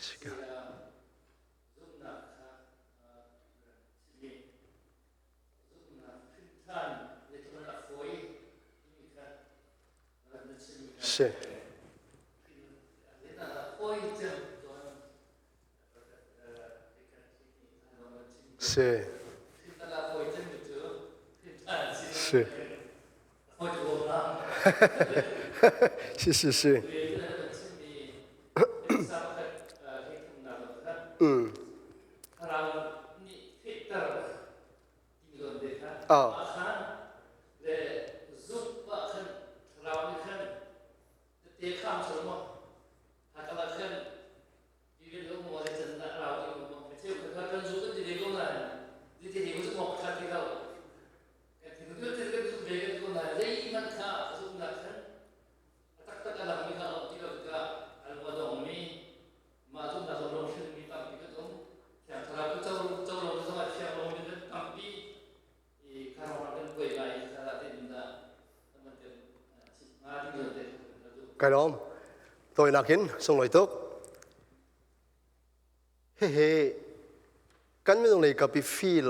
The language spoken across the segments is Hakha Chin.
Si. Si. Si. Si si si. Ah. Kai lawm. Tawinak in sunglawi tuk. Hihi kan minung lei kap i feel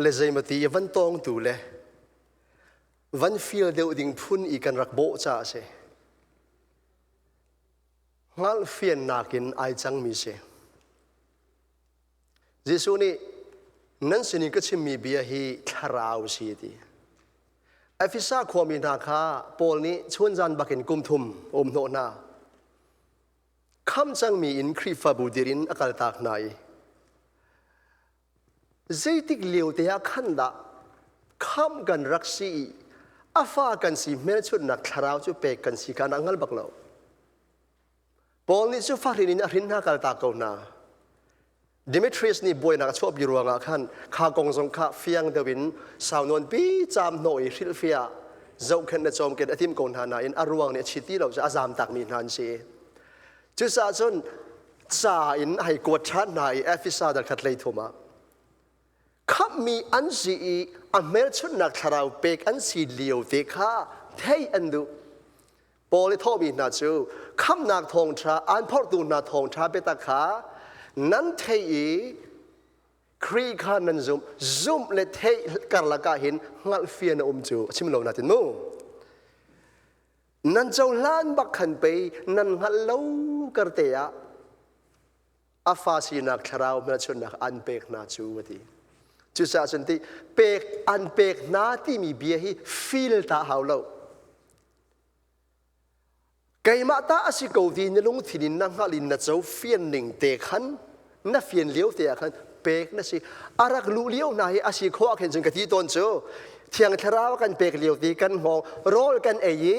le zeimati i van tawngtu le van feel deuh ding phun i kan rak bawh caah a si. Hngalh fiannak in ai cangmi si. Jesuh nih nan sin in ka chimmi bia hi thlarau si ti. Efesa khuami hna kha Paul nih chunzan bakin kum thum um hnawh hna. Kham cangmi in Khrihfabu dir in a kaltak hna i zeitik lio te ah khan dah khamh kan rak si i a fa kan si hmelchunhnak thlarau cu pek kan si kha na hngal bak lo. Paul nih cu fahrin in a hrin hna kaltak ko hna. Demetrius nih buainak a chuahpi ruangah khan kha kong zong kha fiang deuh in sau nawn pi caam hnawh i hrilhfiah zohkhenh le cawmken a tim ko hna nain a ruang nih a chi ti lo cu a zamtakmi hna an si. Cucaah cun ca in a hei kuat ṭhan hna i Efesa dal khat lei thum ah khamhmi an si i a hmelchunhnak thlarau pek an si lio te kha theih an duh. Paul i thawhmi hna cu khamhnak thawngṭha aan phorhtu hna thawngṭha biatak kha nan theih i Khrih kha nan zumh zumh le theih karlak ah hin hngalhfian a um cu a chim lo natin mu nan cohlan bak khan pei nan hngalh lo karte ah a fa sinak thlarau hmelchunhnak an pek hna cu a ti cucaah cun ti pek an pek hna timi bia hi feel ta hau lo Keimah ta a si ko ti na lungthin in na hngalh in na co fian ning te khan na fian lio te ah khan pek na si. A rak luh lio hna hi a si khawh ah khin cun ka ti tawn cu Thiang Thlarau kan pek lio ti kan hngawng rawl kan ei i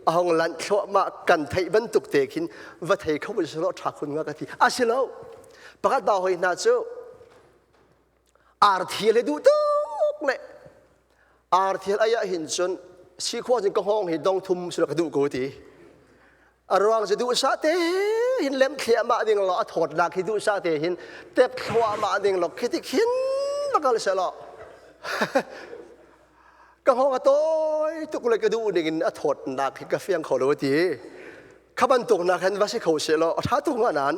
a hong lanh thluahmah kan theih bantuk te khin va thei kho si lo ṭha khun nga ka ti. A si lo. Pakhat ba hoi hna cu arthi le duh tuk le arthil ai ah hin cun sikhua cun ka hngawng hi dong thum sila ka duh ko ti a ruang cu duh sa te hin lem thliahmah ding lo a thawtnak hi duh sa te hin tep thluahmah ding lo khi ti khin bakal se lo ka hngawng a tawi tuk le ka duh ning in a thawtnak hi ka fiang kho lo ti Kha bantuk nak hin va si kho sehlaw a ṭha tuk hnga nain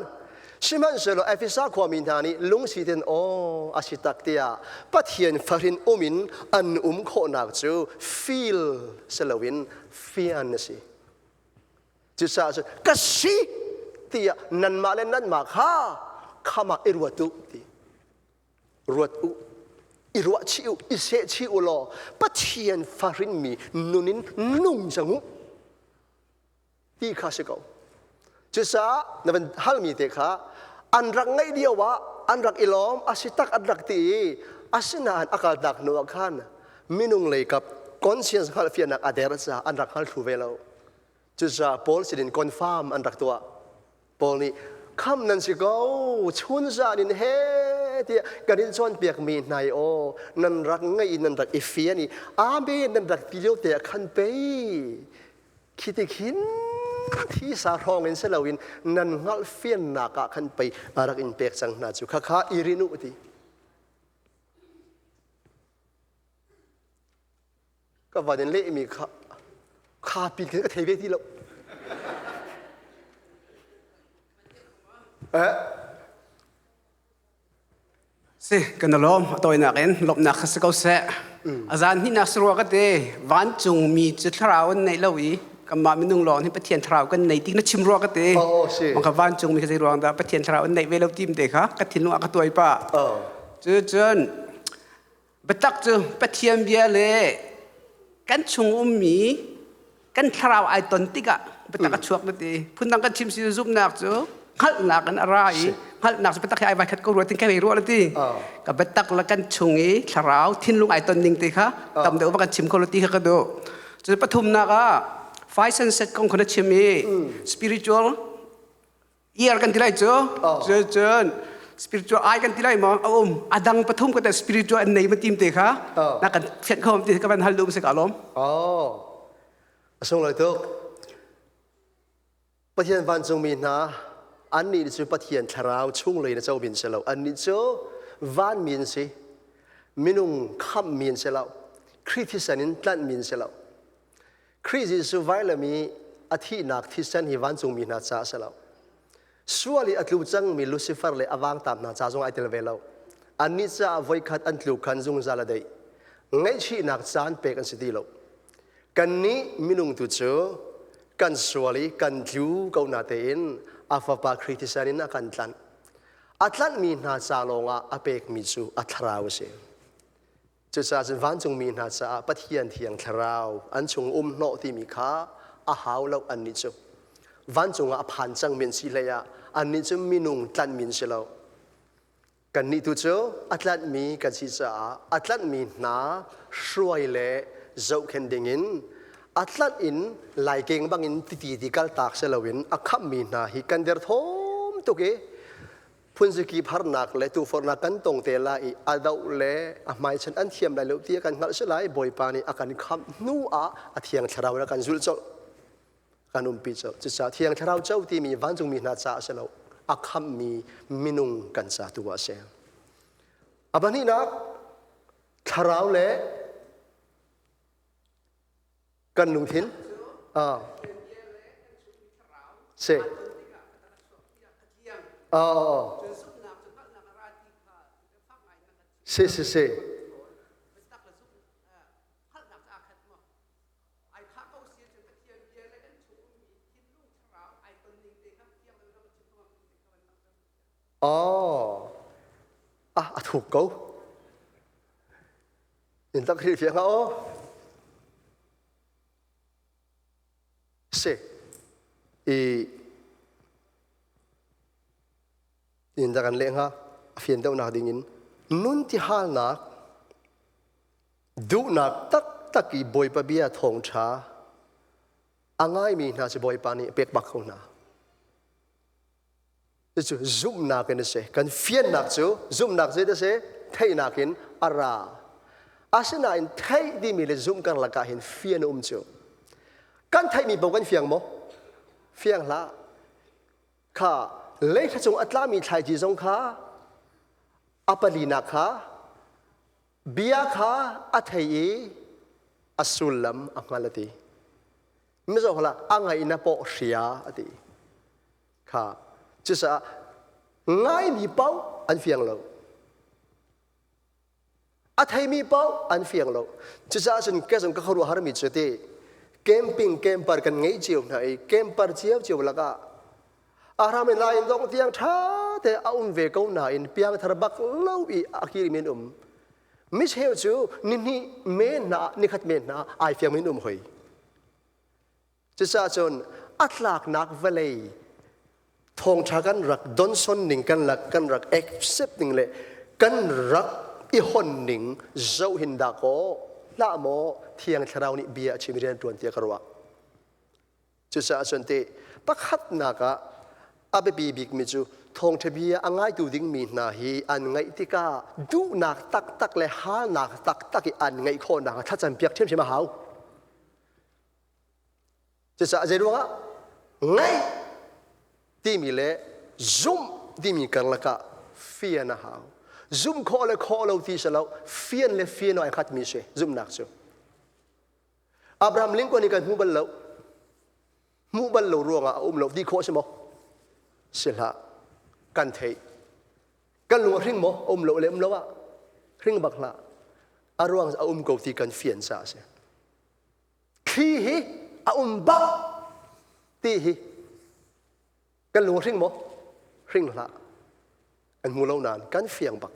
sihmanhsehlaw Efesa khuami hna nih lungsi tein aw a si tak tiah Pathian fahrin um in an um khawhnak cu feel si loin fian a si. Cucaah cun ka si tiah nanmah le nanmah kha khamah i ruat u ti. Ruat u, i ruah chih u, i seh chih u law Pathian fahrinmi nun in nung cang u. Ti kha si ko. Cucaah na van halmi te kha an rak ngaih lio ah an rak i lawm a si tak an rak ti i asinain a kaltak hnu ah khan minung lei kap conscience hngalhfiannak a der caah an rak hngal thlu ve lo. Cucaah Paul sinin confirm an rak tuah. Paul nih kham nan si ko chun zan in he tiah kan in cawnpiakmi hna i aw nan rak ngaih nan rak i fian i amen nan rak ti lio te ah khan pei Khi ti khin thisa hrawng in si loin nan hngalhfiannak ah khan pei a rak in pek cang hna cu khakha i rin u ti. Ka van in lehmi kha kha pin khin ka thei ve ti lo. Eh? Si, kan lawm tawinak in lawmhnak kha si ko seh. A zan hnihnak sarua ka te vancung mi cu thlarau an neih lo i kanmah minung lawng hi Pathian thlarau kan nei ti na chim rua ka te. Oh, si. Mangka vancung mi kha zei ruang dah Pathian thlarau an neih ve lo tim te kha ka thinlung ah ka tuai pa. Oh. Cu cun biatak cu Pathian bia le kan chung ummi kan thlarau ai ton tikah biatak a chuak na ti phundang kan chim si zumhnak cu hngalhnak in a ra i hngalhnak cu biatak hi ai vai khat ko rua tin kai ruah la ti ka biatak le kan chung i thlarau thinlung ai ton ning te kha tam deuh va kan chim kho lo ti kha ka duh cu pathumnak ah five senses kong kha na chim i spiritual ear kan ti lai cu cu cun spiritual eye kan ti lai maw a um a dang pathum ka te spiritual an nei ma tim te kha na kan fiat kho ti ka van hal dum se ka lom oh a sung lai tuk Pathian vancungmi hna annih cu Pathian thlarau chung lei na co min si lo annih cu vanmi an si minung khamh mi an si lo Khrih thisen in tlanh mi an si lo Khrih Jesuh vailam i a thihnak thisen hi vancungmi hna ca a si lo. Sual i a tlu cangmi Lucifer le a vangtam hna ca zong ai tel ve lo. Annih caah voikhat an tluk khan zungzal a deih. Ngaihchihnak caan pek an si ti lo. Kannih minung tu cu kan sual i kan tlu ko na tein a fapa Khrih thisen in a kan tlanh. A tlanhmi hna ca lawngah a pekmi cu a thlarau a si. Cucaah cun vancungmi hna caah Pathian thiang thlarau an chung um hnawh timi kha a hau lo annih cu. Vancung ah a phan cangmi an si hlei ah annih cu minung tlanhmi an si lo. Kannih tu cu a tlanhmi kan si caah a tlanhmi hna hruai le zohkhenh dingin a tlanh in laikeng bangin titi ti kaltak si loin a khamhmi hna hi kan derthawm tuk i phunziki pharnak le tufornak kan tong te lai i a doh le a hmaichan an thiam lai lo ti kan hngalh si lai bawipa nih a kan khamh hnu ah a thiang thlarau in a kan zulh colh kan umpi colh cucaah thiang thlarau co timi vancungmi hna caah a si lo a khamhmi minung kan ca tu ah a si a pahnihnak thlarau le kan lungthin ah si oh si si si Oh, ah, a thuk ko. In tak hrilhfiah hnga aw. Si. I in dak an leh hnga a fian deuhnak ding in nun ti halnak duhnak taktak i Bawipa bia thawngṭha a ngaimi hna cu Bawipa nih pek bak ko hna. Cucu zumhnak in a si. Kan fiannak cu zumhnak zei a si? Theihnak in a ra. Asinain theih timi le zumh karlak ah hin fian a um cu. Kan theihmi paoh kan fiang maw? Fiang hlah. Kha leithla cung a tlami thlaici zong kha a palinak kha bia kha a thei i a sullam a hngal a ti. Mizo hla a ngaihna pawh hria a ti. Kha cucaah ngaimi paoh an fiang lo. A theimi paoh an fiang lo. Cucaah cun ka zong ka khuaruah harmi cu ti camping camper kan ngei cio hna i camper cio cio lakah Abraham in lai in dong tiang ṭha te a um ve ko nain piangthar bak lo i a kirmi an um. Micheu cu nihnih men hna nikhat men hna ai fiangmi an um hoi. Cucaah cun a tlaknak vawlei thawngṭha kan rak donson ning kan rak kan rak accept ning le kan rak i hon ning zoh hin dah kaw hlah maw thiang thlarau nih bia a chim rian ṭuan tiah ka ruah. Cucaah cun te pakhatnak ah a biapi bikmi cu thawngṭha bia a ngaitu dingmi hna hi an ngaih tikah duhnak taktak le halnak taktak i an ngaih khawhnak thlacam piak ṭhiamṭhiam a hau. Cucaah zei ruangah ngaih timi le zumh timi karlak ah fian a hau. Zumh khawh le khawh lo ti si lo, fian le fian ai khatmi si zumhnak cu. Abraham Lincoln nih kan hmu bal lo. Hmuh bal lo ruangah a um lo ti khawh si maw? Si hlah. Kan theih. Kan lung a hring maw? Um lo le um lo ah hring bak hlah. A ruang a um ko ti kan fian caah a si. Thli hi a um bak ti hi kan lung a hring maw? Hring hlah. Kan hmu lo nain kan fiang bak.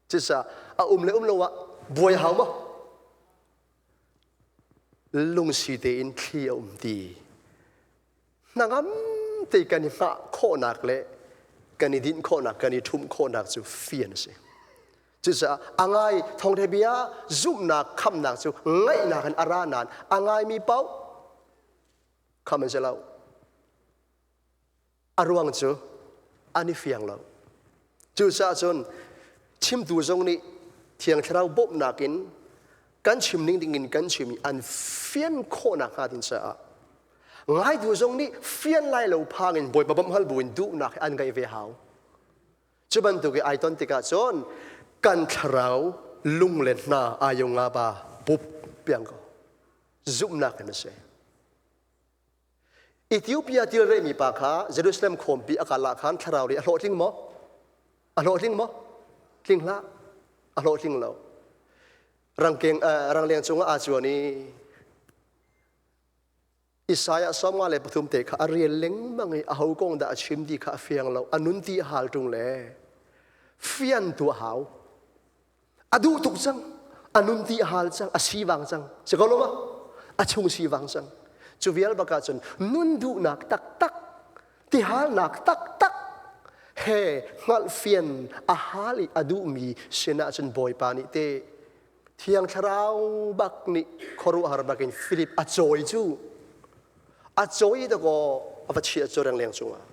Cucaah a um le um lo ah buai hau maw? Lungsi tein thli a um ti. Hnangam te kan i hngah khawhnak le kan i dinh khawhnak, kan i ṭhumh khawhnak cu fian a si. Cucaah a ngai thawngṭha bia zumhnak khamnak cu ngaihnak in a ra nain a ngaimi paoh kham an si lo. A ruang cu an i fiang lo. Cucaah cun chimtu zong nih Thiang Thlarau bawmhnak in kan chim ning ding in kan chim i an fian khawhnak hnga ding caah ngaitu zong nih fian lai lo phang in Bawipa bawmh hal buin duhnak hi an ngeih ve hau. Cu bantuk i ai ton tikah cun kan thlarau lung le hna ayo nga ba pup piang ko. Zumhnak in a si. Ethiopia tilrehmi pa kha Jerusalem khawmpi a kal ah khan thlarau nih a hlawhtling maw? A hlawhtling maw? Tling hlah. A hlawhtling lo. Rangkeng, uh, rangleng cungah aa cuan i Isaiah 53 te kha a rel lengmang i aho kong dah a chim ti kha a fiang lo. A nun ti a hal ṭung le fian tu a hau. A duh tuk cang. A nun ti a hal cang. A sivang cang. Si ko lo ma? A chung sivang cang. Cu vial bak ahcun nun duhnak taktak, tihalnak taktak he hngalhfian a hal i a duhmi sinah cun Bawipa nih te Thiang Thlarau bak nih khuaruahhar bakin Philip a cawi cu a cawi dakaw a va chiah cu rengleng cungah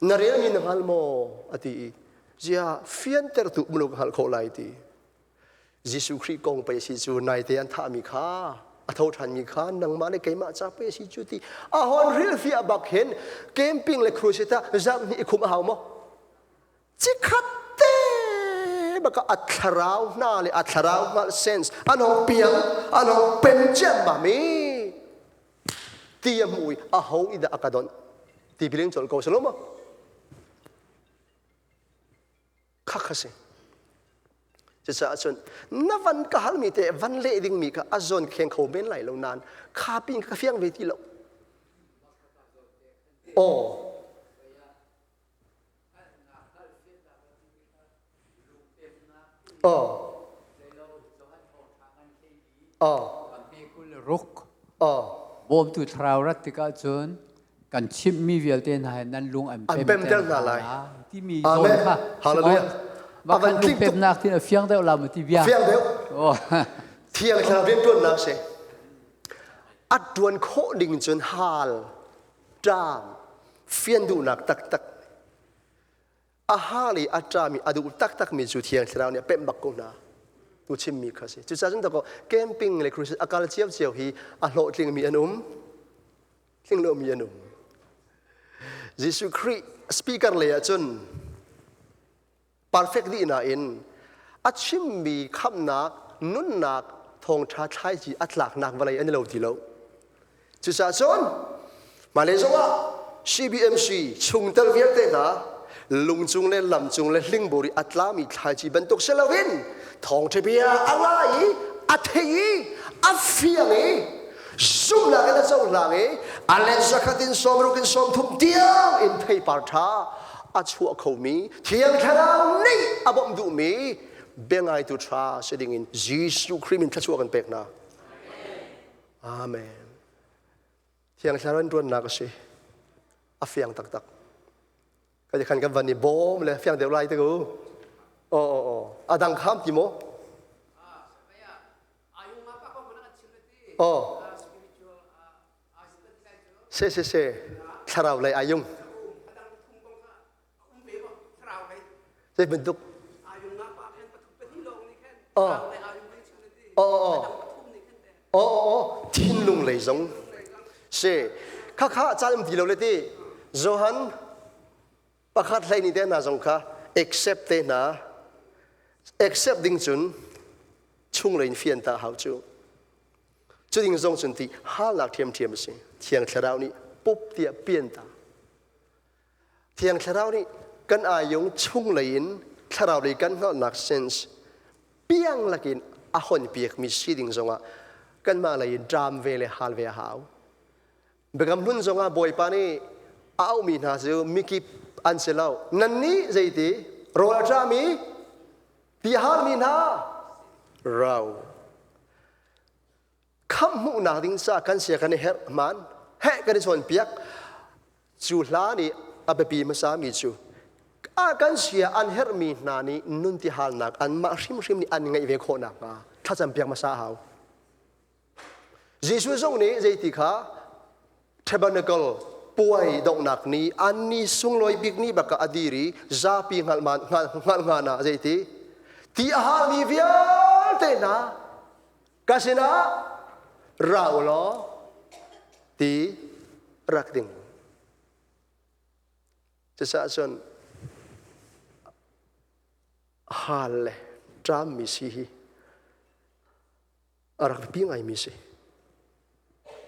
na relmi na hngal maw a ti i zia fiantertu um lo ka hngalh khawh lai ti Jesuh Khrih kong pei si cu naite an thahmi kha a tho ṭhanmi kha nangmah le keimah ca pei si cu ti a hon hrilhfiah bak hin camping le crusade ah zarh hnih i khum a hau maw cikhat te baka a thlarau hna le a thlarau hngalh sense an hong piang an hong pem ciammam i ti a hmu i a ho i dah a ka donh ti piling colh ko salo ma kha kha si cucaah cun na van ka halmi te van leh dingmi kha a zawn kheng kho men lai lo nain kha pin ka fiang ve ti lo aw Aw. Aw. Ruk. Aw. Bawmtu thlarau rat tikah cun kan chimhmi vialte hna he nan lung an pemter hna lai. Timi zawn kha. Hallelujah. Avan lung pemnak tin a fiang deuh la mu ti bia. Fiang deuh. Thiang thlarau riantuannak si. A tuan khawh ding cun hal ṭam fian duhnak taktak a hal i a ṭami a duh taktakmi cu Thiang Thlarau nih a pemh bak ko hna tu chimmi kha si cucaah cun dakaw camping le crusade a kal ciaocio hi a hlawhtlingmi an um tling lomi an um Jesuh Khrih speaker lei ah cun perfect dih nain a chimmi khamhnak nunnak thawngṭha thlaici a tlaknak vawlei an i lo ti lo cucaah cun hmailei zongah CBMC chungtel vialte hna lungcung le lamcung le hlingbur i a tlami thlaici bantuk si loin thawngṭha bia a ngai i a thei i a fiang i zumhnak in a cohlang i a let zakhat in 60 in 30 tiang in theipar ṭha a chuah khomi Thiang Thlarau nih a bawmh duhmi biangaitu ṭha si dingin Jesuh Khrih min thluachuah kan pek hna. Amen. Thiang Thlarau in ṭuannak a si. A fiang taktak. Ka khan kan van i bawm le fiang deuh lai te ku. Aw aw aw. A dang kham ti maw? Aw. Se se se. Thlarau lei ayung. Zei bantuk? Aw. Aw aw. Aw aw thinlung lei zong. Si. Khakha caan um ti lo le ti. Johan pakhat hlei ni te hna zong kha accept te hna accept ding cun chunglei in fian ta hau cu. Cu ding zong cun ti halnak ṭhiamṭhiam a si. Thiang Thlarau nih pup tiah pian ta. Thiang Thlarau nih kan ayung chunglei in thlarau lei kan hngalhnak sense piang lakin a hon piakmi si ding zongah kanmah lei in ṭam ve le hal ve a hau. Biakam hlun zongah Bawipa nih a auhmi hna cu mikip an si lo. Nannih zeiti rawl a ṭami ti a halmi hna rau. Khamh hmuhnak ding caah kan sia kan i herh hmaan heh kan i chawnpiak. Cu hla nih a biapi hmasami cu a kan sia an herhmi hna nih nun ti halnak anmah hrimhrim nih an ngeih ve khawh nakhnga thlacam piak hmasa a hau. Jesuh zong nih zeiti kha tabernacle puai donghnak ni an ni sunglawi bik ni bak ah a dir i zapi hngalh hnga ah zeiti ti a halmi vialte hna ka sinah ra u law ti rak ding. Cucaah cun hal le ṭammi si hi a rak biapi ngaimi si.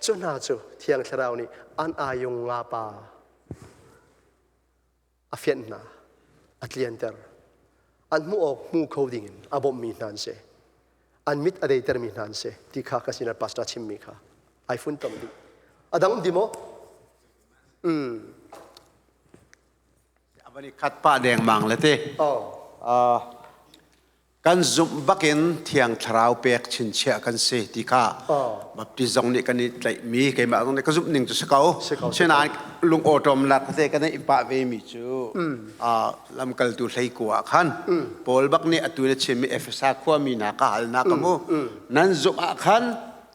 Cu hna cu Thiang Thlarau nih an ayung ngapa a fianh hna, a tlianter. An hmuh awk hmu kho dingin a bawmhmi hna an si. An mit a deitermi hna an si ti kha ka sinah pastor chimmi kha ai funtom dih. A dang um ti maw? A van i khat pah dengmang le te. Oh. Kan zumh bakin Thiang Thlarau pek chinchiah kan si ti kha Baptist zong nih kan i tlaihmi keimah zong nih ka zumh ning cu si ko. Sinain lung awṭawm lak te kan i pah ve mi cu lamkaltu hleikua ah khan Paul bak nih atu na chimmi Efesa khuami hna ka halnak ka mu nan zumh ah khan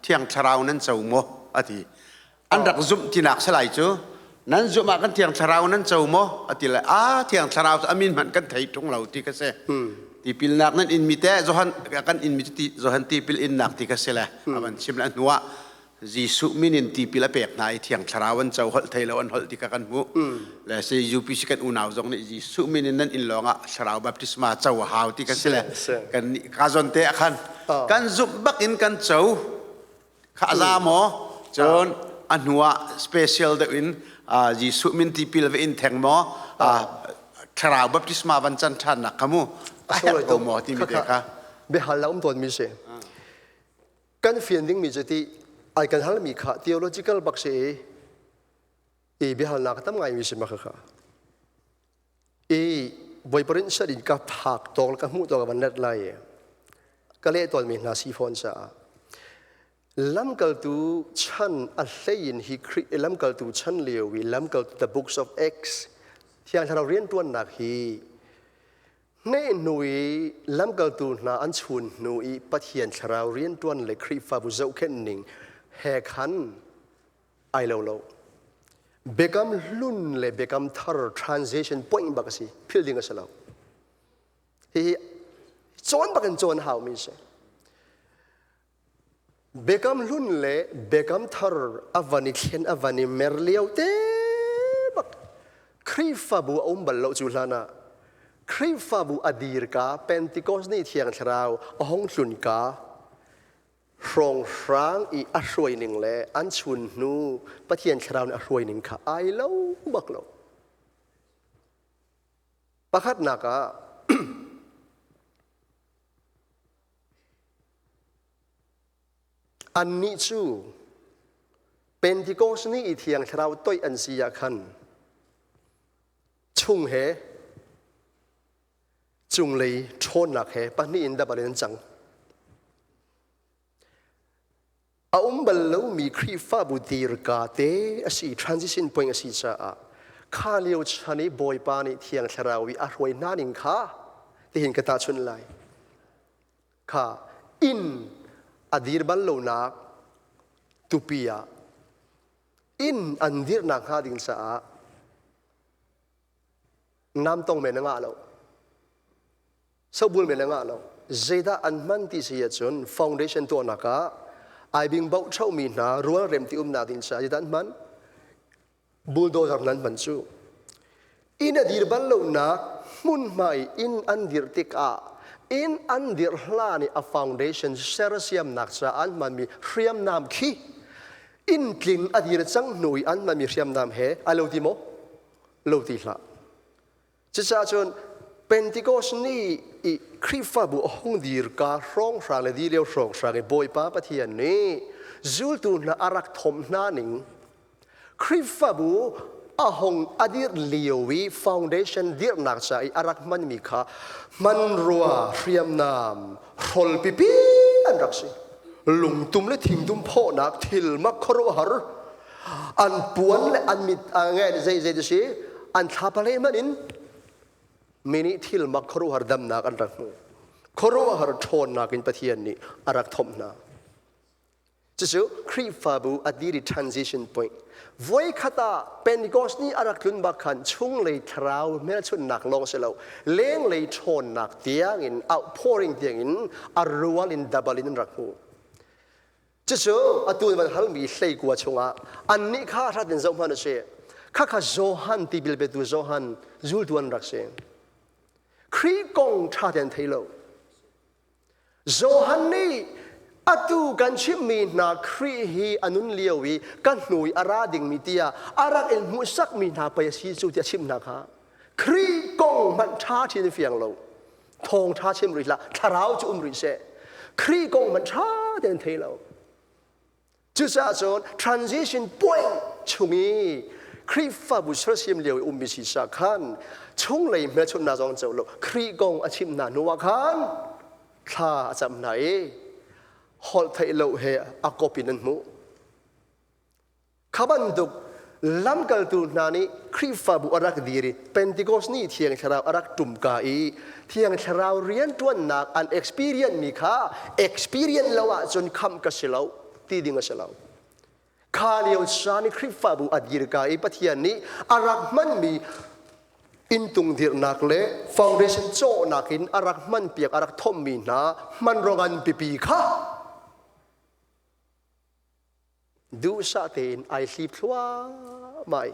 Thiang Thlarau nan co maw a ti. An rak zumh tinak si lai cu. Nan zumh ah kan Thiang Thlarau nan co maw? A ti le a Thiang Thlarau cu a min hmanh kan thei ṭung lo ti ka si. Tipilnak nan in mi te Johan kan in mi ti Johan tipil innak ti ka si le a van chim le hnu ah Jesuh min in tipil a pek hna i Thiang Thlarau an co holh thei lo an holh ti ka kan hmuh. Le si UPC kan unau zong nih Jesuh min in nan in lawng ah Thlarau baptisma co a hau ti ka si le kan ka zon te ah khan kan zumh bak in kan co Kha a za maw? Cun a hnuah special deuh in Jesuh min tipil va in theng maw? Thlarau baptisma van can ṭhannak kha mu a herh ko maw timi te kha. Biahal la um tawn mi si. Kan fian ding mi cu ti ai kan hal mi kha theological bak si i biahalnak tam ngai mi si ma kha kha. I Bawipa rin sat in ka phak tawk ka hmuh tawk van let lai i ka leh tawn mi hna si fawn caah lamkaltu chan a hlei in hi Khrih lamkaltu chan lio i lamkaltu the books of Acts Thiang Thlarau rianṭuannak hi hne hnu i lamkaltu hna an chun hnu i Pathian Thlarau rianṭuan le Khrihfabu zohkhenh ning he khan ai lo lo. Biakam hlun le biakam thar transition point bak a si. Philh ding a si lo. Hihi cawn bak in cawn hau mi si. Biakam hlun le biakam thar a van i thlen a van i mer lio te bak Khrihfabu a um bal lo cu hlan ah Khrihfabu a dir ka Pentecost ni thiang thlarau a hong tlun ka hrawnghrang i a hruaining le an chun hnu Pathian thlarau nih a hruaining kha ai lo bak lo. Pakhatnak ah annih cu Pentecost ni i thiang thlarau toih an si ah khan chung he cunglei ṭhawnnak he pahnih in double in an cang. A um bal lomi Khrihfabu dirka te a si transition point a si caah kha lio chan i Bawipa nih Thiang Thlarau i a hruai hna ning kha tihin ka tahchunh lai. Kha inn a dir bal lonak tupi ah inn an dirnak hnga ding caah Namtong men a ngah lo. Sobul men a ngah lo. Zeidah an hman ti si ahcun foundation tuahnak ah aibing boh ṭhomi hna rualrem ti umnak ding caah zeidah an hman? Bulldozer nan hman cu. Inn a dir bal lonak hmunhma i inn an dirh tikah inn an dirh hlan i a foundation sersiamnak caah an hmanmi hriamnam khi inn tling a dir cang hnu i an hmanmi hriamnam he ai lo ti maw? Lo ti hlah. Cucaah cun Pentecost ni i Khrihfabu a hung dir ka hrawnghrang le di lio hrawnghrang i Bawipa Pathian nih zultu hna a rak thomh hna ning Khrihfabu a hung a dirh lio i foundation dirhnak ca i a rak hmanmi kha hmanrua hriamnam hrol pipi an rak si. Lungtum le thingtum phawhnak thil mak khuaruahhar an puan le an mit nge zei zei si an thlapa le hmanh in mi nih thil mak khuaruahhar damnak an rak hmu. Khuaruahhar ṭhawnnak in Pathian nih a rak thomh hna. Cucu Khrihfabu a diri transition point. Voikhat ah Pentecost ni a rak tlun bak khan chunglei thlarau hmelchunhnak lawng si lo, lenglei ṭhawnnak tiangin outpouring tiangin a rual in double in an rak hmu. Cucu atu van halmi hleikua chungah annih kha hrat in zoh hmanh u sih. Khakha Johan tipil petu Johan zultu an rak si. Khrih kong ṭha tein thei lo. Johan nih atu kan chimmi hna Khrih hi a nun lio i ka hnu i a ra dingmi tiah a rak in hmuhsakmi hna pei a si cu tiah chimh hna kha. Khrih kong hmanh ṭha chin fiang lo. Thawng ṭha chim rih hlah, thlarau cu um rih seh. Khrih kong hmanh ṭha tein thei lo. Cucaah cun transition point chung i Khrihfabu sersiam lio i ummi si sa khan chunglei hmelchunhnak zong co lo Khrih kong a chimh hna hnu ah khan thla a cam hna i holh theih lo he a kop in an hmuh. Kha bantuk lamkaltu hna nih Khrihfabu a rak dir i Pentecost ni Thiang Thlarau a rak ṭumka i Thiang Thlarau rianṭuannak an experience mi kha experience lo ahcun khamh ka si lo ti ding a si lo. Kha lio caan i Khrihfabu a dirka i Pathian nih a rak hmanmi inntung dirhnak le foundation cawhnak in a rak hmanpiak a rak thomhmi hna hmanrua ngan pipi kha duhsah tein ai hlip thluahmah i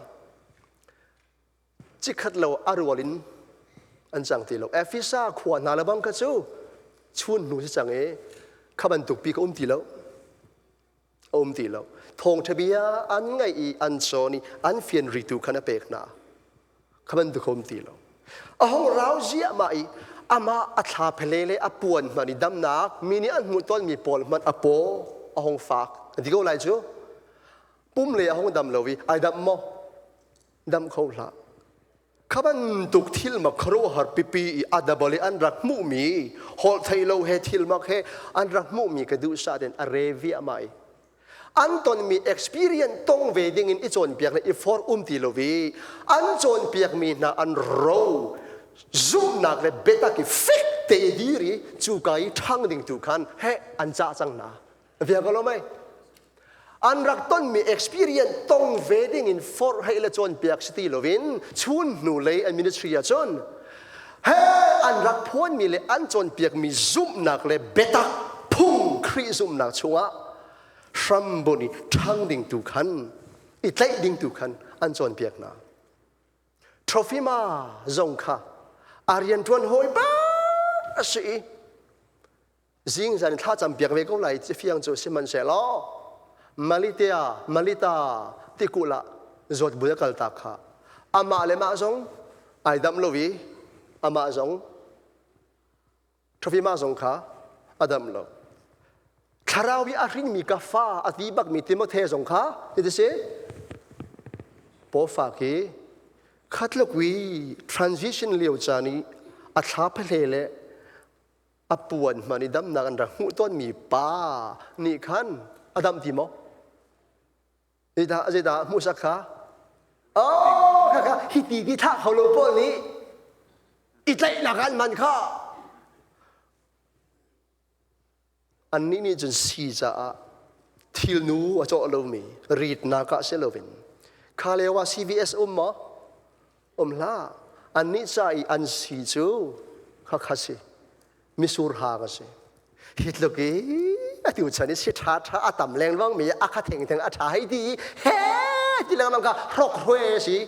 cikhat lo a rual in an cang ti lo. Efesa khua hna le bang kha cu chun hnu si cang i kha bantuk pi ka um ti lo. A um ti lo. Thawngṭha bia an ngaih i an cawn i an fian ritu khan a pek hna. Kha bantuk a um ti lo. A hung rau ziahmah i amah a thla phele le a puan hmanh i damnak mi nih an hmuh tawnmi pawl hmanh a paw a hung fak. Ti ko lai cu. Pum le a hung dam lo i ai dam maw? Dam kho hlah. Kha bantuk thil mak khuaruahhar pipi i a dabal i an rak hmuhmi holh thei lo he thil mak he an rak hmuhmi ka duh sah den a re viahmah i an tonmi experience tong ve ding in i cawnpiak le i forh um ti lo i an cawnpiakmi hna an ro zumhnak le biatak i fek te i dir i cuka i ṭhang ding tu khan he an cah cang hna via ko lo mei an rak tonmi experience tong ve ding in forh hei le cawnpiak si ti loin chun hnu lei an ministry ah cun he an rak phuanmi le an cawnpiakmi zumhnak le biatak phung Khrih zumhnak chungah hrambunh i ṭhang ding tu khan i tlaih ding tu khan an cawnpiak hna. Trofima zong kha a rianṭuan hawi bak a si i zingzan in thlacam piak ve ko lai ti fiang cu sihmanhsehlaw Malitea Malita tikulh ah zawt bul a kal tak kha amah le mah zong ai damh lo i amah zong Trofima zong kha a damh lo thlarau i a hringmi ka fa a ti bakmi Timothy zong kha ti si pawfa khi khatluk i transition lio caan i a thla phle le a puan hman i damnak an rak hmuh tawnmi pa nih khan a dam ti maw? Zeidah zeidah hmuhsak kha? Oh, kha kha hi ti ti thah kho lo pawl nih i tlaihnak an man kha. Annih nih cun si caah thilnu a cawh lomi ritnak ah si loin kha lio ah CVS um maw? Um hlah. Annih ca i an si cu khakha si. Misur hang a si. Hi tluk i atu chan i si ṭha ṭha a tam lengluang mi a kha theng theng a ṭha hei ti i he ti lengmang kha hrok hruai a si.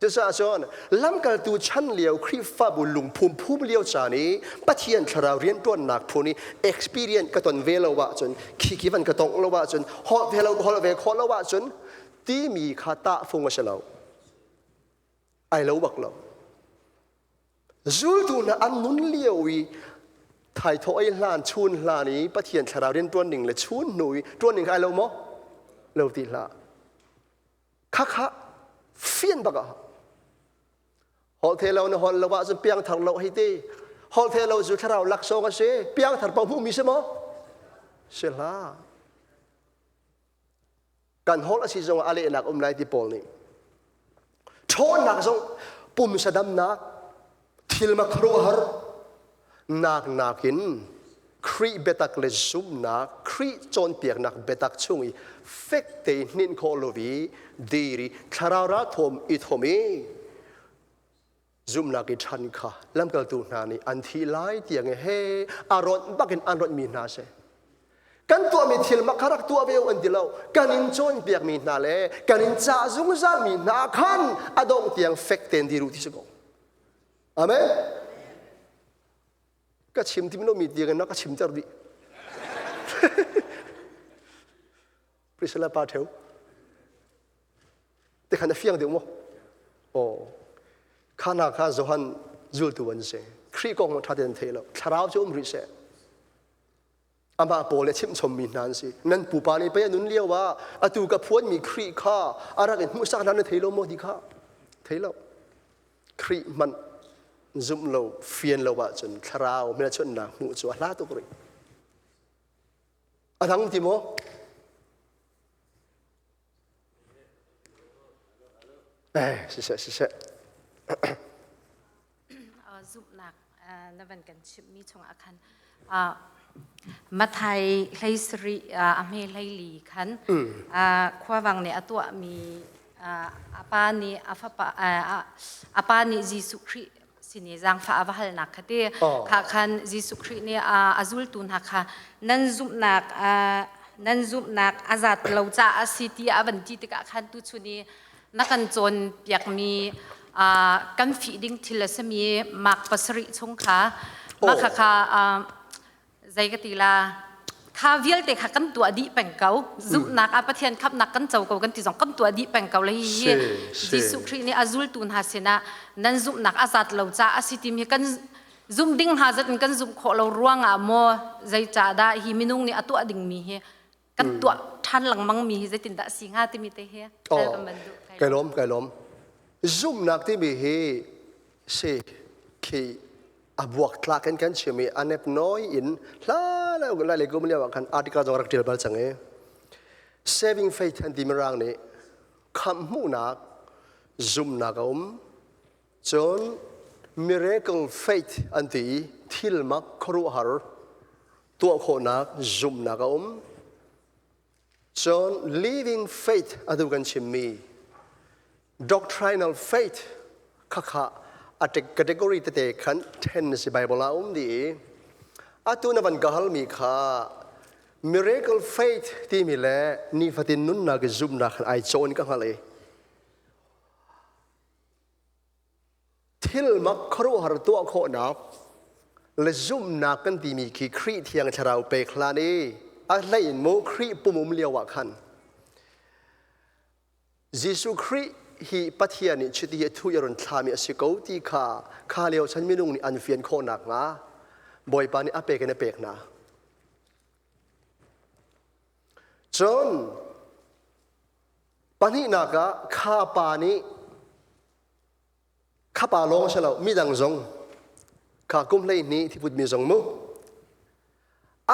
Cucaah cun lamkaltu chan lio Khrihfabu lungphum phum lio caan i Pathian thlarau rianṭuannak phun i experience ka ton ve lo ahcun khiki van ka tongh lo ahcun holh ve lo holh ve khawh lo ahcun. timi kha tahfung a si lo. Ai lo bak lo. Zultu hna an nun lio i thaithawh ei hlan chun hlan i Pathian thlarau rian ṭuan ning le chun hnu i ṭuan ning kha ai lo maw? Lo ti hlah. Khakha fian bak ah holh the lo na holh lo ahcun piangthar lo hei ti. Holh the lo cu thlarau laksawng a si. Piangthar paoh hmuhmi si maw? Si hlah. Kan holh a si zong ah a lehnak um lai ti Paul nih. Ṭhawnnak zong pumsa damnak, thil khuaruahhar nak nakin Khrih biatak le zumhnak, Khrih cawnpiaknak biatak chung i fek tein hninh khawh lo i dir i thlarau ralthawm i thawm i zumhnak i ṭhan kha lamkaltu hna nih an thih lai tiang he a rawnh bakin an rawnhmi hna si. Kan tuahmi thil mak kha rak tuah ve u an ti lo. Kan in cawnpiakmi hna le kan in cah zungzalmi hna khan a dongh tiang fek tein dir u ti si ko. Amen. Ka chim tim lomi tiang in na ka chimter dih. Priscilla pa theu. Te khan a fiang deuh maw? Aw. Kha hna kha Johan zultu an si. Khrih kong ṭha tein thei lo. Thlarau cu um rih seh. Amah pawl le chimhchommi hna an si. Nan pupa nih pei a nun lio ah atu ka phuanmi Khrih kha a rak in hmuhsak hna na thei lo maw ti kha? Thei lo. Khrih hmanh zumh lo, fian lo ahcun thlarau hmelchunhnak hmuh cu a hla tuk rih. A dang ti maw? Eh, siseh, siseh. Zumhnak na van kan chimhmi chungah khan Mathai hlei sarih a hme hlei li khan khuavang nih a tuahmi a pa nih a fapa a pa nih Jesuh Khrih sin i zaangfah a va halnak kha ti kha khan Jesuh Khrih nih a zultu hna kha nan zumhnak nan zumhnak a zat lo caah a si ti a van ti tikah khan tuchun i na kan cawnpiakmi kan fih ding thil a simi mark pasarih chung kha mah kha kha zei ka ti la kha vialte kha kan tuah dih peng ko zumhnak ah Pathian khamhnak kan co ko kan ti zong kan tuah dih peng ko le hi Jesuh Khrih nih a zultu hna sinah nan zumhnak a zat lo caah a si timi kan zumh ding hna zat in kan zumh khawh lo ruangah maw zeicah dah hi minung nih a tuah dingmi hi kan tuah ṭhan lengmang mi hi zeitindah a si hnga timi te hi hal kan van duh. Kai lawm, kai lawm. Zumhnak timi hi si khi a buaktlak in kan chim i a nepnawi in hla le lai le kum lio ah khan article zong rak ṭial bal cang i saving faith an ti mirang nih khamh hmuhnak zumhnak a um cun miracle faith an ti i thil mak khuaruahhar tuah khawhnak zumhnak a um cun living faith atu kan chimmi doctrinal faith khakha a category tete khan then si Bible ah um dih i atu na van ka halmi kha miracle faith timi le nifatin nunnak i zumhnak khan ai cawn ka hngalh i Thil mak khuaruahhar tuah khawhnak le zumhnak kan timi khi Khrih Thiang Thlarau pek hlan i a hlei in mu Khrih pum um lio ah khan Jesuh Khrih hi Pathian nih chiti a thu i a run thlami a si ko ti kha kha lio chan minung nih an fian khawh nakhnga Bawipa nih a pek in a pek hna. Cun pahnihnak ah kha pa nih Kha pa lawng si lo, midang zong kha kum 12 thiput mi zong mu.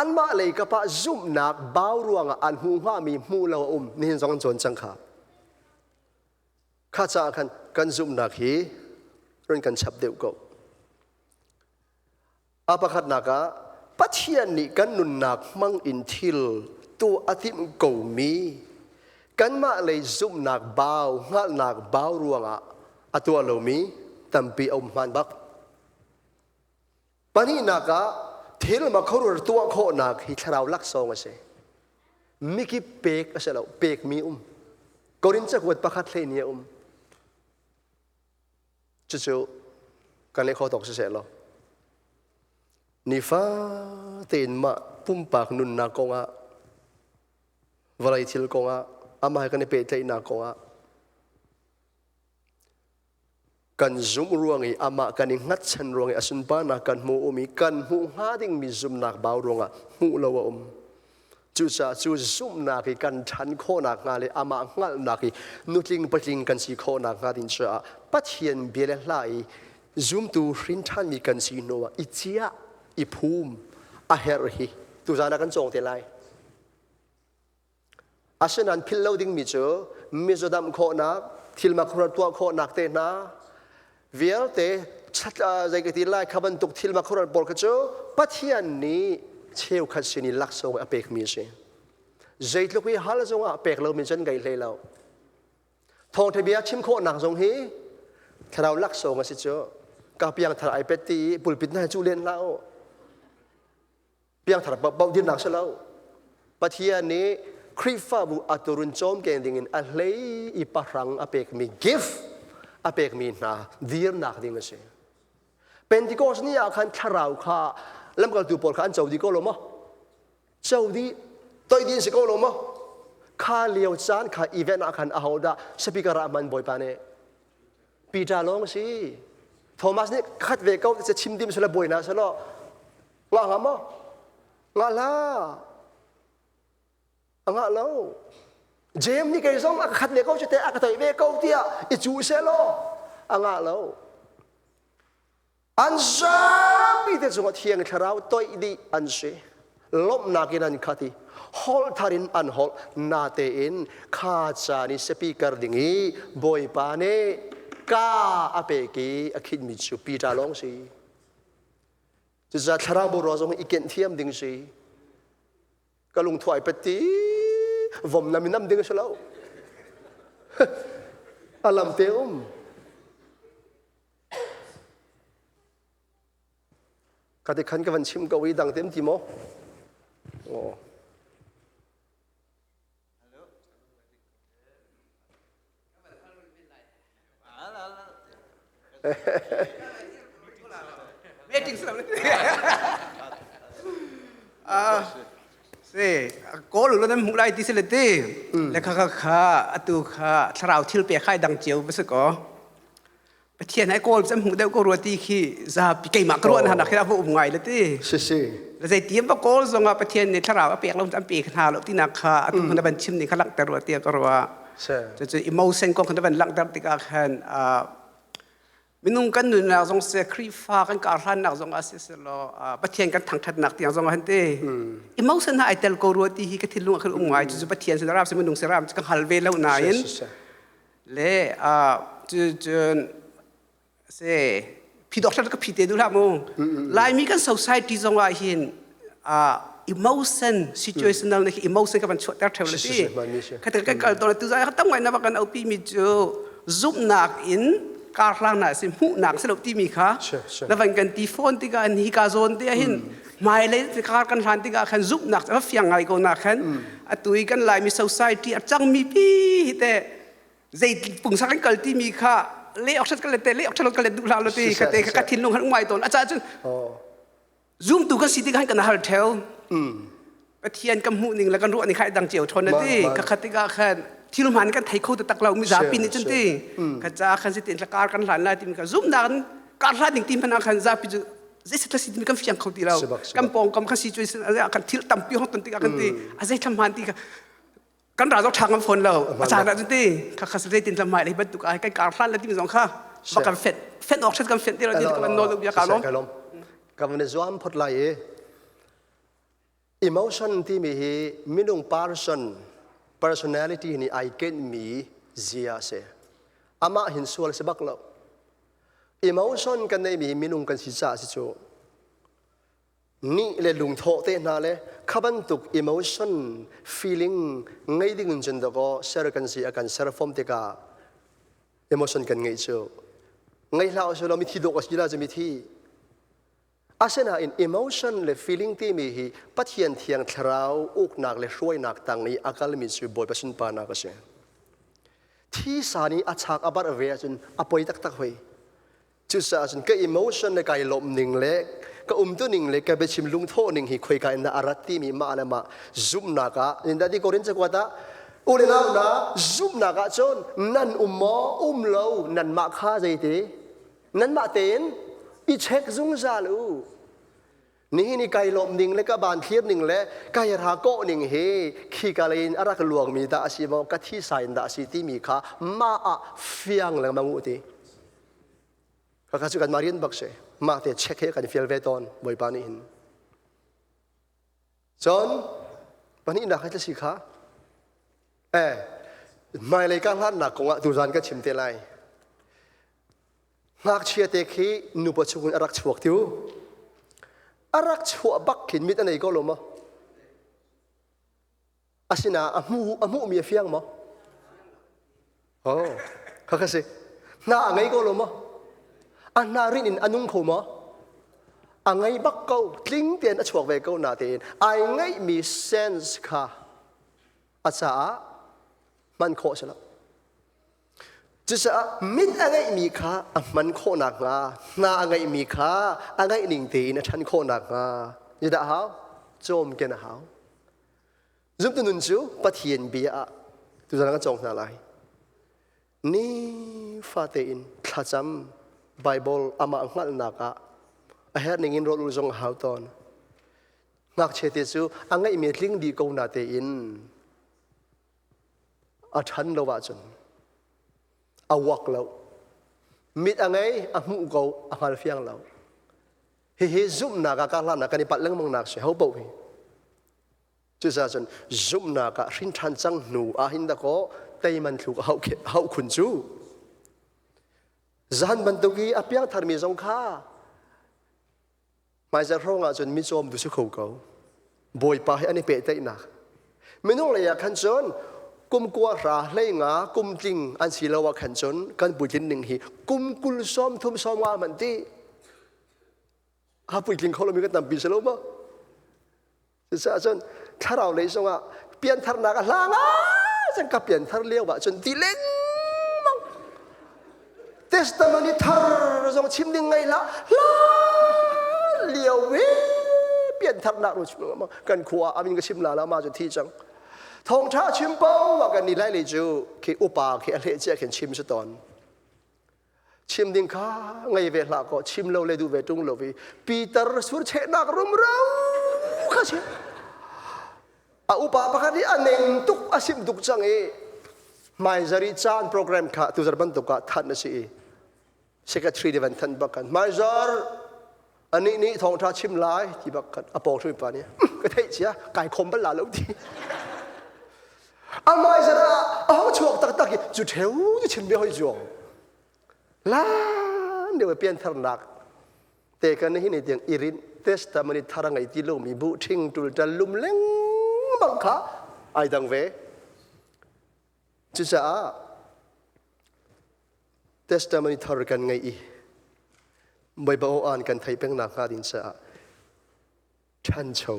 Anmah lei kap ah zumhnak bau ruangah an hmuh hngami hmuh lo a um nihin zong an cawn cang kha. Kha caah khan kan zumhnak hi run kan chap deuh ko. A pakhatnak ah Pathian nih kan nunnak hmang in thil tuah a timh komi kanmah lei zumhnak bau, hngalhnak bau ruangah a tuah lomi tampi a um hmaan bak. Pahnihnak ah thil makhoruar tuah khawhnak hi thlarau laksawng a si. Mikip pek a si lo, pekmi um. Korin cakuat pakhat hlei ni a um. Cucu kan leh kho tawk siseh law nifa tein mah pumpak nunnak kongah vawlei thil kongah Amah he kan i pehtlaihnak kongah kan zumh ruang i amah kan i hngatchan ruang i a sunparnak kan hmuh um i kan hmuh hnga dingmi zumhnak bau ruangah hmuh lo a um. Cucaah cu zumhnak i kan ṭhan khawhnak hnga le amah hngalhnak i nutling patling kan si khawhnak hnga ding caah Pathian bia le hla i zumtu hrin ṭhanmi kan si hnu ah i ciah i phum a herh hi tuzaan ah kan cawng te lai. Asinain philh lo dingmi cu mizaw damh khawhnak, thilmak tuah khawhnak te hna vialte zei ka ti lai kha bantuk thilmak khuaruat pawl kha cu Pathian nih cheukhat sin i laksawng a pekmi a si. Zeitluk i hal zongah pek lomi cun ngei hlei lo. Thawngṭha bia chim khawhnak zong hi thlarau laksawng a si cu. Ka piangthar ai pet ti i pulpit na cu len hlah u. Piangthar bauh dirnak si lo. Pathian nih Khrihfabu a turun cawmkeng dingin a hlei i pahrang a pekmi gift a pekmi hna dirnak ding a si. Pentecost ni ah khan thlarau kha lamkaltu pawl kha an co dih ko lo maw? Co dih, toi dih si ko lo maw? Kha lio caan kha event ah khan ahodah speaker ah hman Bawipa nih Peter lawng si. Thomas nih khat ve ko te chim dim sala buai na salo Ngah hnga maw? Ngah hlah. A ngah lo. James nih kei zong a ka khat ve ko cu te a ka toih ve ko tiah i cu seh law a ngah lo. An zapi te cungah Thiang Thlarau toih dih an si. Lawmhnak in an khat i holh thar in an holh natein kha caan i speaker ding i Bawipa nih ka a pek i a khinmi cu Peter lawng si. Cucaah thlarau borua zong i kenh thiam ding si. Ka lungthu ai pet ti vom nam in nam ding a si lo. A lam te um. Ka ti khan ka van chim ko i dang te ti maw? Oh. Meeting si lo Si kawl u nan hmuh lai ti si le ti le kha kha kha atu kha thlarau thil pe khai dang cio va si ko Pathian hai kawl cam hmuh deuh ko rua ti khi zapi keimah ka ruah na khi a va um ngai le ti Si si le zei tiam va kawl zong ah Pathian nih thlarau a pek lo an pe hna lo tinak kha atu na van chim ni kha langhter rua tiah ka ruah cucu emotion kong kha na van langhter tikah khan minung kan nunnak zong se Khrihfa kan karhlannak zong ah si law Pathian kan thangthatnak tiang zong ah han ti emotion ha ai tel ko rua ti hi ka thinlung ah khan um ngai cucu Pathian sin ram si minung si ram ka hngal ve lo nain Le cun se phidok ka phi te du hlah mu. Laimi kan society zong ah hin emotion situational na khi emotion ka van chuahter theo le ti. Khatal kan kal to tu zai tam ngai na va kan opi mi cu zumhnak in karhlang na si hmuhnak si lo ti mi kha na van kan ti phone tikah hi ka zawn te hin hmailei kar kan hlan tikah khan zumhnak a fiang ngai ko na khan atu i kan Laimi society a cangmi pi hi te zei pungsa kan kal timi kha le ok kan le te le ok kan le duh hlah lo ti ka te ka thinlung han ngai tawn a ca cun zumtu kan si tikah kan hal theo Pathian kan hmuh ning le kan ruah ning kha dang cio thon na ti ka khat tikah khan thil hman kan thei kho tak lo mi zapi nih cun ti ka ca khan si tin kar kan hlan lai timi kha zumnak kar hlan ding ti hmanh ah khan zapi cu zei si timi kan fiang kho ti lo kan pawngkam kan si cu kan thil tampi hong ton tikah kan ti a zei thlam hman ti kha kan ra zong ṭha ngam fawn lo a caan ah cun ti kha kha zei tin tlam mai le bantuk ai kan kar hlan le timi zong kha ba kan fet fet awk kan fet ti lo ti kan nawl bia ka lom ka van zuam phot lai i emotion timi hi minung person personality ni ai ken mi zia se amah hin sual se bak lo Emotion kan neimi hi minung kan si caah si cu nih le lungthawh te hna le kha bantuk emotion feeling ngei ding in cun dakaw ser kan si a kan ser fom tikah emotion kan ngeih cu ngei hlah usih law mithi dawk a si la cu mithi asinain emotion le feeling timi hi Pathian thiang thlarau uknak le hruainak tang i a kalmi cu Bawipa sunparnak a si. Thisa nih a chak a barh ve ahcun a poi taktak hoi. Cucaah cun ka emotion le kai lawmh ning le ka umtu ning le ka biachim lungthawh ning hi khoika in dah a rat timi mah le mah zumhnak ah nindah ti Korin cakuat ah. U le nau hna, zumhnak ah cun nan um maw, um lo, nanmah kha zeiti? Nanmah tein i check zungzal u. Nihin i kai lawmh ning le ka ban thlir ning le kai ra kawh ning hi khika lei in a rak luangmi dah a si maw, ka thisa in dah a si timi kha mah ah fiang lengmang u ti. Kaka cu kanmah rian bak si. Mah te check he kan fial ve tawn Bawipa nih hin. Cun pahnihnak he si kha eh hmailei ka hlannak kongah tuzan ka chim te lai. Ngakchia te khi nupa chungin a rak chuak tiu. A rak chuah bak khin mit a nei ko lo maw? Asina a hmu a hmuhmi a fiang maw? Oh, kha kha si. Hna a ngei ko lo maw? A hna rin in a nung kho maw? A ngei bak ko, tling tein a chuak ve ko natein ai ngeihmi sense kha a caah hman khawh si lo. Cucaah mit a ngeihmi kha a hman khawh nakhnga, hna a ngeihmi kha a ngeih ning tein a ṭhan khawh nakhnga, zeidah a hau? Cawmken a hau. Zumtu nun cu Pathian bia ah tuzan kan cawng hna lai. Nifate in thlacam Bible amah hngalhnak ah a herh ning in rawl ul zong a hau tawn. Ngakchia te cu a ngeihmi tling dih ko na tein a ṭhan lo ahcun a uak lo. Mit a ngei, a hmuh ko, a hngal fiang lo. Hihi zumhnak ah karhlannak kan i palh lengmang nak si ho paoh hi. Cucaah cun zumhnak ah hrin ṭhan cang hnu ah hin dakaw teiman thluk a hauh khun cu. Zan bantuk i a piangtharmi zong kha hmaizarh hrawng ah cun mitzawm tu si kho ko. Bawipa he an i pehtlaihnak. Minung lei ah khan cun kum kua hra hlei nga kum tling an si lo ah khan cun kan puitlin ning hi kum kul sawm thum sawm nga man ti. A puitling kho lomi kan tampi si lo maw? Cucaah cun thlarau lei zongah piantharnak a hlang ah cun ka pianthar lio ah cun ti lengmang testimony thar zong chim ding ngei hlah hlan lio i piantharnak ru chim lengmang kan khua ah amin ka chim la la ma cu thi cang thawngtha chim po ah kan ni lai lei cu khi upa khi a hleh cia khin chim si tawn Chim ding kha ngei ve hlah kaw chim lo le duh ve ṭung lo i Peter surchehnak rumro kha si. A upa pakhat i a neng tuk a sim tuk cang i hmaizar i caan program kha tuzar bantuk ah thanh a si i secretary nih van thanh bak kan hmaizar anih nih thawngṭha chim lai ti bak khan a pawng hrim pa nih ka theih cia kai khom bal la lo ti a hmaizar ah a hong chuak taktak i cu ṭheu cu chim ve hoi zuang lan deuh piantharnak te kan hi ni tiang irin testimony thar a ngei ti lomi bu ṭhing ṭul ṭal lum lengmang kha ai dang ve cucaah testimony thar kan ngei i Bawipa aw an kan thei peng nak hnga ding caah ṭhancho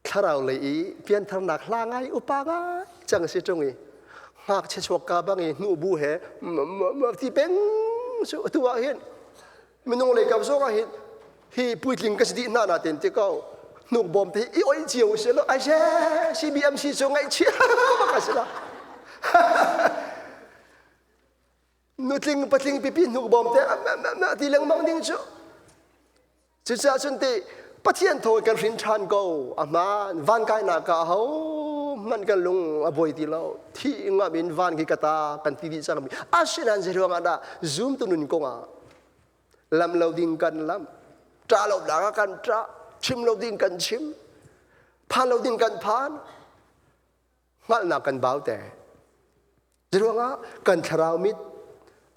thlarau lei i piantharnak hla ngai upa ngai cang si ṭung i ngakchia chuak ka bang i hnu bu he ti peng cu atu ah hin minung lei kam zong ah hin hi puitling ka si dih hna na ten ti ko hnuk bawm te i oi cio si lo ai she CBMC cu ngaihchia bak a si la nutling patling pipi hnuk bawm te ti lengmang ding cu Cucaah cun ti Pathian thaw kan hrin ṭhan ko a hmaan van kainak ah ho hmanh kan lung a buai ti lo thi ngam in van khi ka ta kan ti dih cangmi asinain zeiruang ah dah zumtu nun kong ah lam lo ding kan lam ṭah lo nak ah kan ṭah chim lo ding kan chim phan lo ding kan phan hngalhnak kan bau te Zeiruangah kan thlarau mit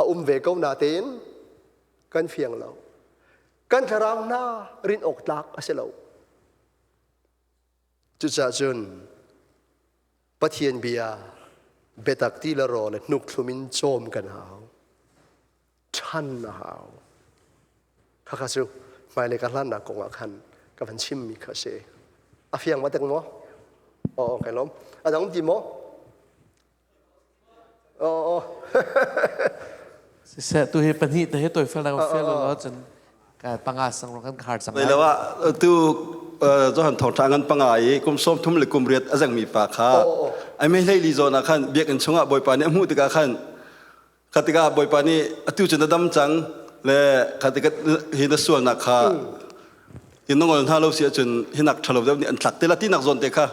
a um ve ko natein kan fiang lo. Kan thlarau hna rin awk tlak a si lo. Cucaah cun Pathian bia biatak ti le rawl le hnuk thlum in cawm kan hau. Ṭhan a hau. Khakha cu hmailei ka hlannak kong ah khan ka van chimmi kha a si. A fiang ma tek maw? Aw, kai lawm. A dang ti maw? Aw, aw. Siseh tu hi pahnih te hi toi fel na fel lo cun ka panga sang rong kan khar cang lai. Lo ah tu Johan thawngṭha ngan panga i kum 30 le kum riat a zengmi pa kha ai mei hlei li zawn ah khan biakinn chungah Bawipa nih a hmuh tikah khan kha tikah Bawipa nih atu cu na dam cang le kha tikah hi na sualnak kha hi na ngol hna lo si ahcun hi nak ṭhalo deuh nih an thlak te la tinak zawn te kha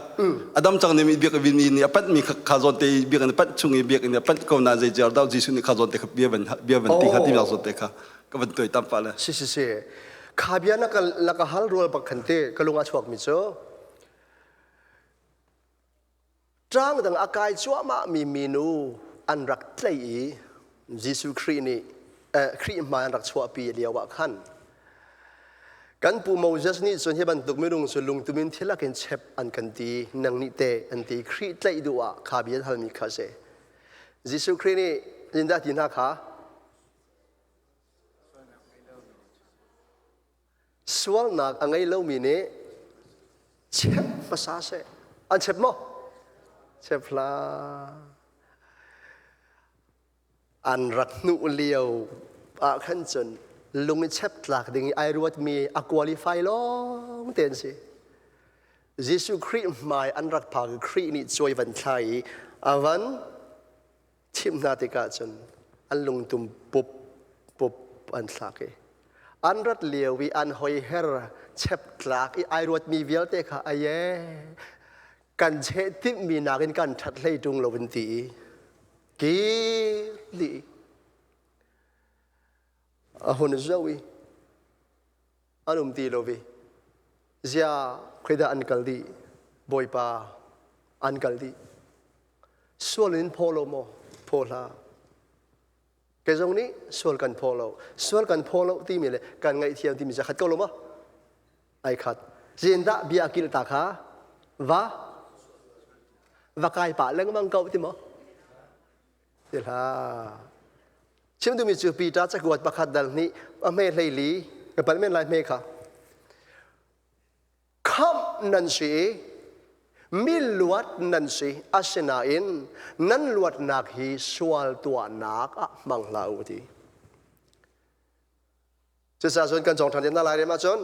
a dam cang nih biakinn mi nih a panh mi kha zawn te i biakinn a panh chung i biakinn a panh ko na zei jar dah Jesuh nih kha zawn te kha bia van bia van ti kha tinak zawn te kha ka van tuai tam pa le Si si si. Kha bia na ka na ka hal rual bak khan te ka lung a chuak mi cu Ṭang dang a kai cuahmah mi minu an rak tlaih i Jesuh Khrih nih Khrih hmai an rak chuahpi lio ah khan kan pu Moses nih cun hi bantuk minung cu lungtum in thil in chep an kan ti nang nih teh an ti Khrih tlaih duh ah kha bia an halmi kha a si. Jesuh Khrih nih zindah ti hna kha Sualnak a ngei lomi nih chep hmasa seh. An chep maw? Chep hlah. An rak hnuh lio ah khan cun lung i chep tlak ding i ai ruatmi a qualify lawng te an si. Jesuh Khrih hmai an rak phak i Khrih nih cuai van thla i a van chimh hna tikah cun an lungtum pup pup an thlak i an rat lio i an hoiher chep tlak i ai ruatmi vialte kha aye kan cheh timhmi nakin kan ṭhat hlei ṭung lo in ti i kir dih a hun zoh i an um ti lo vi zia khoidah an kal dih bawipa an kal dih sual in phaw lo maw phaw hlah kei zong nih sual kan phaw lo sual kan phaw lo timi le kan ngaihthiam timi cu khat ko lo maw ai khat zindah bia kil ta kha va va kai pah lengmang ko ti maw Ti hlah. Chim duhmi cu Peter cakuat pakhat dal hnih a hme hleili ka palh men lai hme kha. Khamh nan si i mi luat nan si asinain nan luatnak hi sual tuahnak ah hmang hlah u ti. Cucaah cun kan cawng ṭhan te hna lai rem ahcun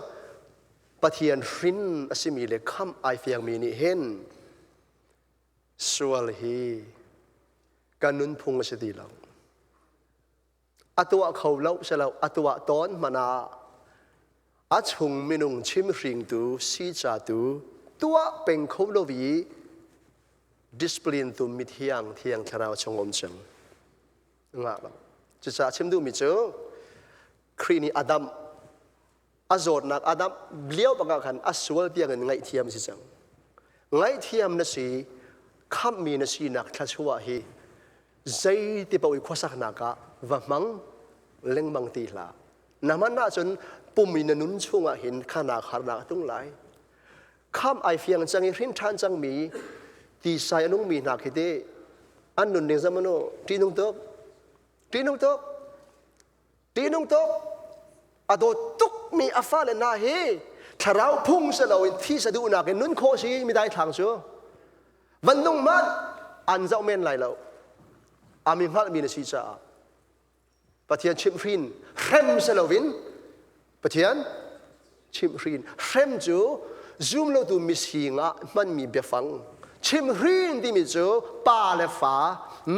Pathian hrin a simi le khamh ai fiangmi nih hin Sual hi kan nunphung a si ti lo. A tuah kho lo si lo, a tuah tawn hmanh ah a chung minung chimhringtu, sicatu tuah peng kho lo i discipline tu mithiang thiang thlarau chung um cang. Ngah lo. Cucaah chim duhmi cu Khrih nih Adam a zawtnak a dam lio bak ah khan a sual tiang in ngaihthiam si cang ngaihthiam na si khamhmi na sinak thluachuah hi zeiti paoh i khuasaknak ah va hmang lengmang ti hlah na hman ahcun pum in na nun chungah hin khanak harnak a tung lai khamh ai fiang cang i hrin ṭhan cangmi tisai a nungmi hna khi te an nun ning zamanu ṭihnung tuk ṭihnung tuk Ṭihnung tuk a dawt tukmi a fale hna hi thlarau phung si loin thi sa duhnak in nun khawh si mi daithlang cu van nung hmanh an zoh men lai lo a mi hngalhmi na si caah Pathian chimhhrin hrem si loin Pathian chimhhrin hrem cu zumlotu mising ah hmanmi biafang chimhhrin timi cu pa le fa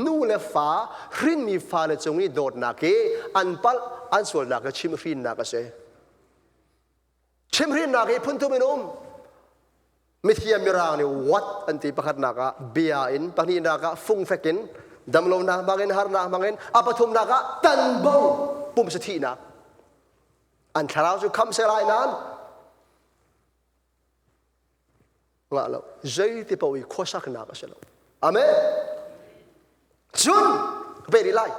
nu le fa hrinmi fale cung i dawtnak i an palh an sualnak i chimhhrinnak a si chimhhrinnak hi phunthum in um mithiam mirang nih what an ti pakhatnak ah bia in pahnihnak ah fungfek in damlonak hmangin harnak hmangin a pathumnak ah tanbo pumsa thihnak An thlarau cu khamh seh lai nain ngah lo zeiti paoh i khuasaknak a si lo. Amen. Cun ve rih lai.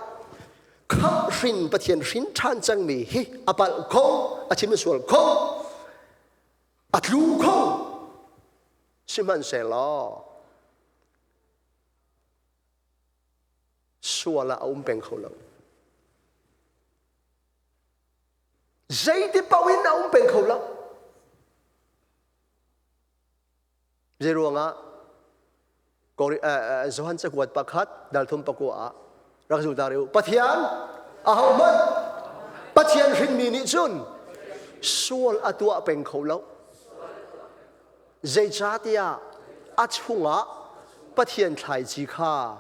Khamh hrin Pathian hrin ṭhan cangmi hi a palh kho, a chim sual kho, a tlu kho. Sihmanhsehlaw sual ah a um peng kho lo. Zeiti paoh in a um peng kho lo. Zei ruangah Johan cakuat pakhat dalthum pakua ah rak zul ta u. Pathian ahohmanh Pathian hrinmi nih cun sual a tuah peng kho lo. Zeicahtiah a chungah Pathian thlaici kha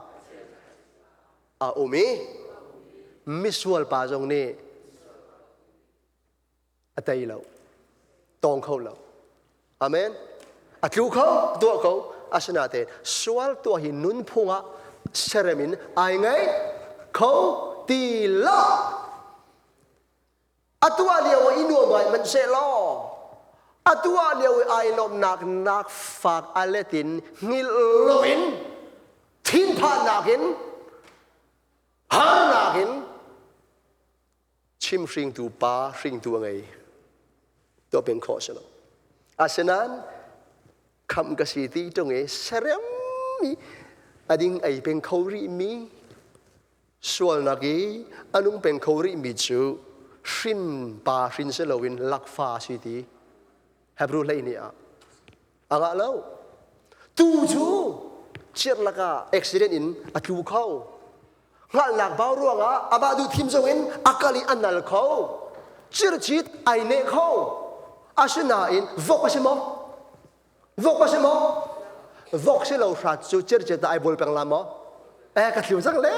a um i misual pa zong nih a tei lo, tawng kho lo. Amen. A tlu kho, tuah ko. Asinain sual tuah hi nunphung ah serem in ai ngei kho ti lo. A tuah lio ah i nuam ngai hmanh seh law a tuah lio i ai lawmhnak nak fak a let in hngilh loin thinphannak in harnak in chimhringtu pa hringtu a ngei tuah peng khawh si lo asinain khamh ka si ti ṭung i serem i a ding ei peng kho rih mi sualnak i a nung peng kho rih mi cu hrin pa hrin si loin lakfa si ti Hebrew hlei ni ah a ngah lo tu cu chiat lakah accident in a tlu kho hngalhnak bau ruangah amah duh thim zong in a kal i a nal kho circit ai neh kho asinain vok a si maw vok a si maw vok si lo hrat cu circet ah ai bol peng la maw eh ka thliu cang le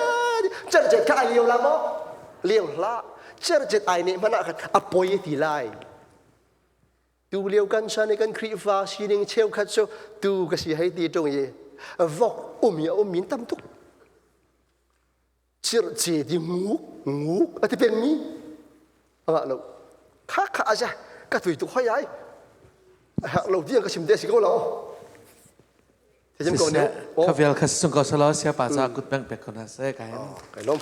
circet kha ai lio la maw lio hlah circet ai neh hmanh ah khan a poi ti lai Tu lio kan chan i kan Khrihfa sining cheukhat cu tu ka si hei ti ṭung i vok um i a ummi tam tuk. Cirhce ti nguk nguk a ti pengmi a ngah lo. Kha kha aza ka tui tuk hoi ai. A herh lo tiang ka chim te si ko lo. Te chim ko ne. Kha vial kha sung ko salo sia pa cha kut beng pek ko na se kai. Kai lom.